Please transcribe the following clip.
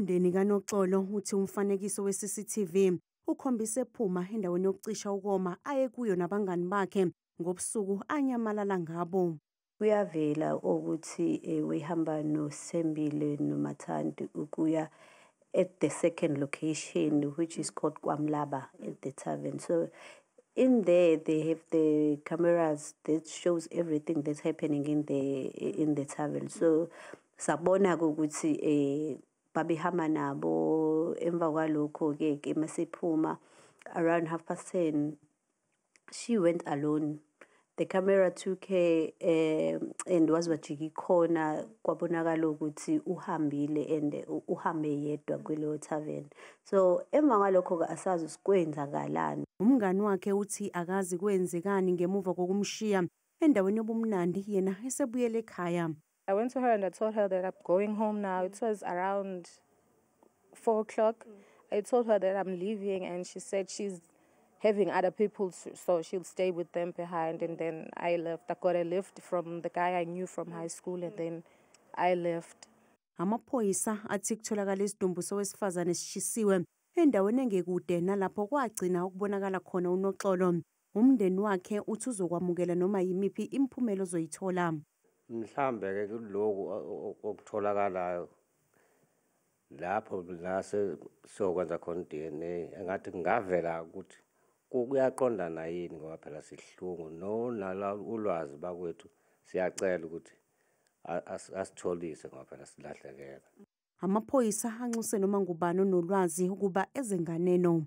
Umndeni kaNoxolo uthi umfanekiso we-CCTV ukhombise ephuma endaweni yokucisha ukoma aye kuyo nabangani bakhe ngobusuku anyamalala ngabo. Kuyavela ukuthi wehamba noSembile noMathandi ukuya at the second location, which is called Kwamlaba at the tavern. So in there they have the cameras that shows everything that's happening in the tavern. So sabona ukuthi babehamba nabo. Emva kwalokho ke masephuma around 10:30, she went alone. The camera took her and waze wajika ikhona, kwabonakala ukuthi uhambile and uhambe yedwa kuleyo tavern. So emva kwalokho-ke asazi sikwenzakalani. Umngani wakhe uthi akazi kwenzekani ngemuva kokumshiya endaweni yobumnandi, yena esebuyele ekhaya. I went to her and I told her that I'm going home now. It was around 4 o'clock. I told her that I'm leaving, and she said she's having other people, so she'll stay with them behind. And then I left. I got a lift from the guy I knew from high school, and then I left. Amaphoyisa athi kutholakala isidumbu sowesifazane esishisiwe endaweni engekude nalapho kwagcina ukubonakala khona uNoxolo. Umndeni wakhe uthi uzokwamukela noma yimiphi imiphumela ozoyithola. Mhlambe ke kuloku okutholakalayo lapho la siyokwenza khona i-DNA, engathi kungavela ukuthi kuyaqondana yini, ngoba phela sihlungu nonala ulwazi bakwethu. Siyacela ukuthi asitholise ngoba phela silahlekela. Amaphoyisa anxuse noma ngubani onolwazi ukuba eze nganeno.